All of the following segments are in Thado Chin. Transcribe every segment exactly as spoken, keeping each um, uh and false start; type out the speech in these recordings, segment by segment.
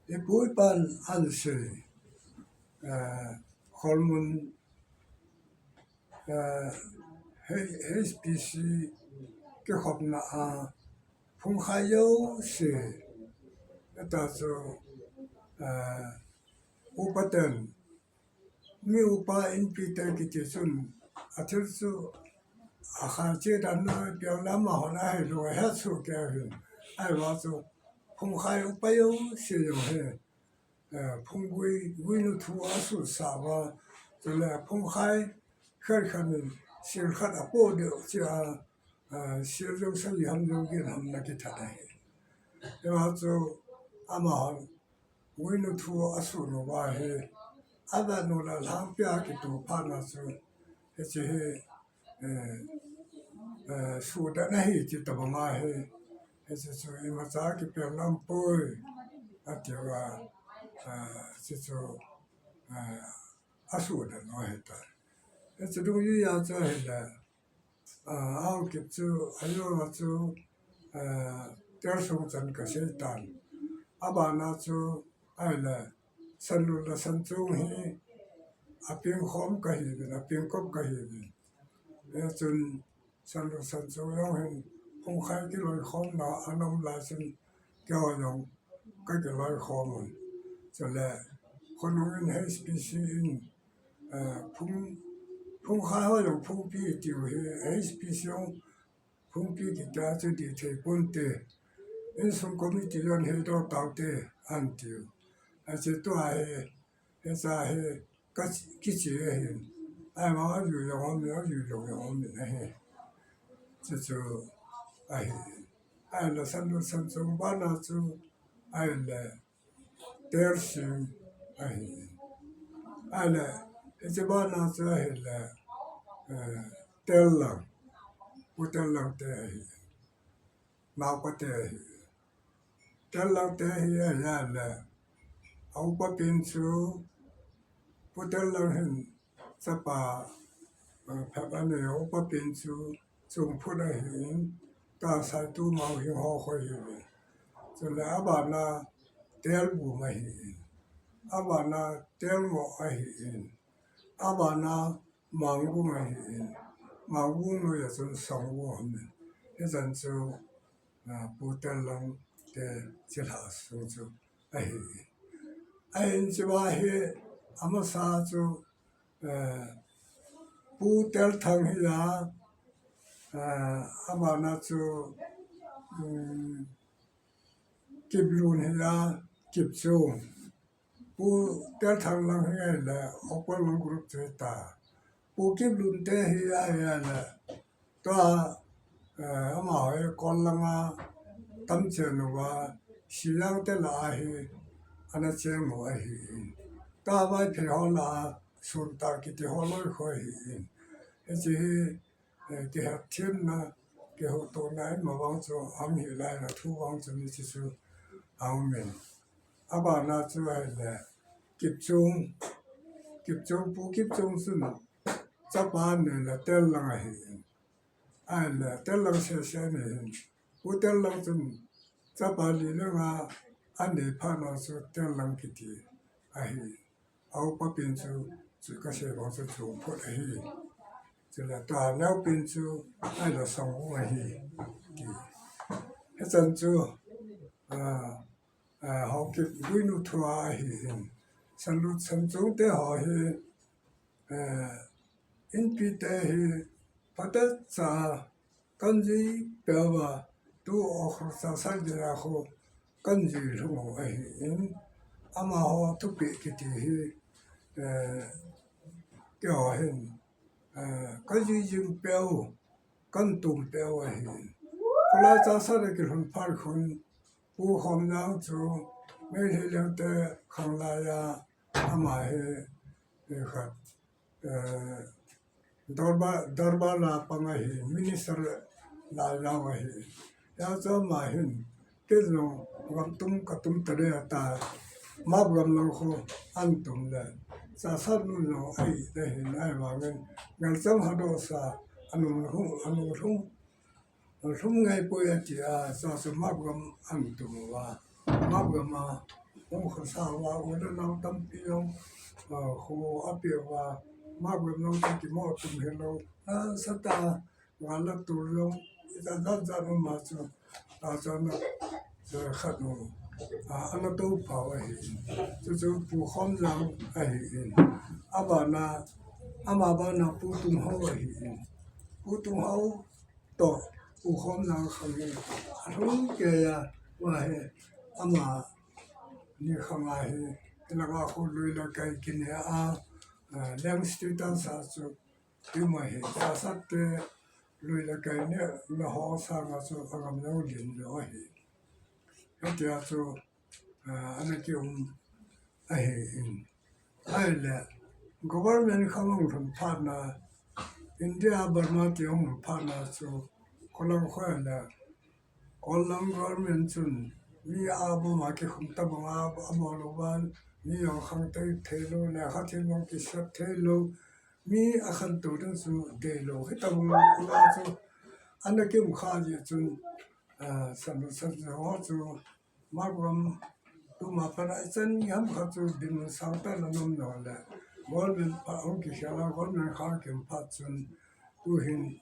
Ipu ipan asei, eh, Kholmun, eh, H-, H P C kikhopna a phungkhai jouse, ata chu, eh, upaten, mi upa inpi te kiti chun, athil chu akhai che dan na piang lam a hon ahi lo, ahe chu kei hin. Ahivang chu phungkhai upa jouse jong hi, eh, phunggui, guinu thu asut sah uva, chule phungkhai khat khat in sil khat apoh deu chia, eh, sil jong sagi ham jong gin ham na kithat ahi. Ahivang chu amahon guinu thu asut uva hi, avet u le lhangpia kitu phat na chu, hiche hi, eh, eh, suhdet ahi ti tabang ahi, hiche chu imacha kipiang lam poi, ati uva, eh, hiche chu, eh, asuhdet u ahitai. Hiche dungjui a chu ahile, ah, Haokip chu, ajo chu, ah, Telsung chan kasei tan. Abana chu, ahile, Sanlut le Sanchong hi apengkhom kahiuvin, apengkop kahiuvin. Hichun Sanlut Sanchong jong hin phungkhai kiloikhomna ana um lai chun keiho jong kakiloikhom un. Chule khonung in H P C in, eh, phung, phungkhai ho jong phungpi tiu hi, H P C jong phungpi kiti a chu dih thei ponte. Insung committee jong heidoh taute atiu. Ache tua hi, hicha hi ka kiche ahin. Ahivang ajui jong um in, ajui lou jong um in ahi. Chuchu ahi. Ahile Sanlut Sanchong bana chu ahile Telsing ahi. Ahile, hiche bana chu ahile, eh, Tellang. Pu Tellang te ahi. Naopa te ahi. Tellang te hi ahi ahile, a upa pen chu, Pu Tellang hin chapa, eh, phabep anei, a upa pen chu Chungphut ahin, tua Saitumao hi ho khoi ahiuvin. Chule abana Telbum ahin. Abana Telngoh ahin. Abana Mangbung ahin. Mangbung noiya chun Sangvung ahin. Hichan chu, ah, Pu Tellang te chilhah sung chu ahi. Ahin hichea hi amasa chu, eh, Pu Telthang hiya, eh, abana chu, um, Kiplun hiya, Kipchung. Pu Telthang lang hi ahile, Okpal lang group chu hita. Pu Kiplun te hi ahile, tua, eh, amaho hi Kol langa tamchen uva, Sijang te lah a hi ana cheng u ahin. Tua Vaiphei ho lah a, Sunta kiti ho loi ho ahin. Hiche hi, eh, kihetthem na, kihoutona ima vang chu, ahung hilai na thu vang chu hiche chu aum in. Abana chu ahile, Kipchung, Kipchung, Pu Kipchung chun chapa anei le Tellang ahin. Ahile, Tellang sese anei hin. Pu Tellang chun chapa li le nga anei phat na chu Tellang kiti ahi. A upa pen chu, chu kasei bang chu Chungphut ahi. Chule tua neo pen chu ahile Sangvung ahi. Ti. Hichan chu, ah, ah, Haokip guinu thua ahin. Sanlut Sanchong te ho hi, eh, inpi te hi phatecha a kanjui peh uva, tu Okhrul Chahsat geiya khu kanjui lhung u ahin, amaho thupeh kiti hi, eh, keiho hin, eh, kajui jing peh u, kantum peh u ahin. Khulai Chahsat a kilhun phat khun, Pu Khomjang chu Meitei lengte khanglai a ama hi, eh, khat, eh, Dorbar, Dorbar la pang ahi, minister lailou ahi. Hijeh chun ama hin, kei jong gam tum katum tadeh ata, Map gam lang khu ahin tum le, Chahsat nu jong ahi, te hin ahivangin, ngalchang hadoh sa, anung lhung, anung lhung, lhung ngai poi ati a, Chahsat Map gam ahin tum uva, Map gam a, Hung khasa uva, u le nau tampi jong, ah, khu ape uva, Marbam jong chu kimo tum hilou. Nasatah a, nga la tur jong, ijat jat jat um a chu, ta chu ana, chu khat nu, ah, ana tou pha u ahi. Chu chu Pu Khomjang ahi in. Abana, ama bana Pu Tunghao ahi in. Pu Tunghao toh Pu Khomjang khang hi alhung kei a, uva hi amani khang a hi, tilanga khu lui le kai kineh a, ah, leng status a chu, tima hi, Chassad te lui le kai nehna ho sanga chu agam jong len lou ahi. Hitia chu, ah, ana kium ahi in. Ahile, government khang hung lhun phatna, India, Burma ti hung lhun phatna chu, kholang khoi le, Kollang government chun, mi aboma kikhum tabanga, abol uva, mi jong khang tei thei lou, lekha thiem jong kisep thei lou, mi akhantou ding chu deilou, hitabanga chu, ana kium kha jeh chun, ah, san, san ho chu, Marbam, tuma pat a ichan ni ham khat chu dinmun sangtah in ana um nau le, government phat hung kikhel a, government khang kium phat chun, tuhin,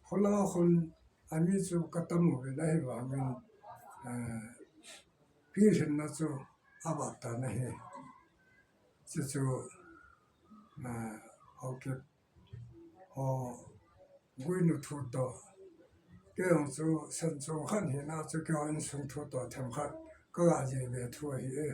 kholang khun, ami chu katam uvin ahivangin, eh, pilhinna chu avat tan ahi. Chuchu, eh, Haokip ho guinu thu toh, kei jong chu sen chung khat hina chu keiho insung thu toh themkhat kaga jih ve thu ahi e.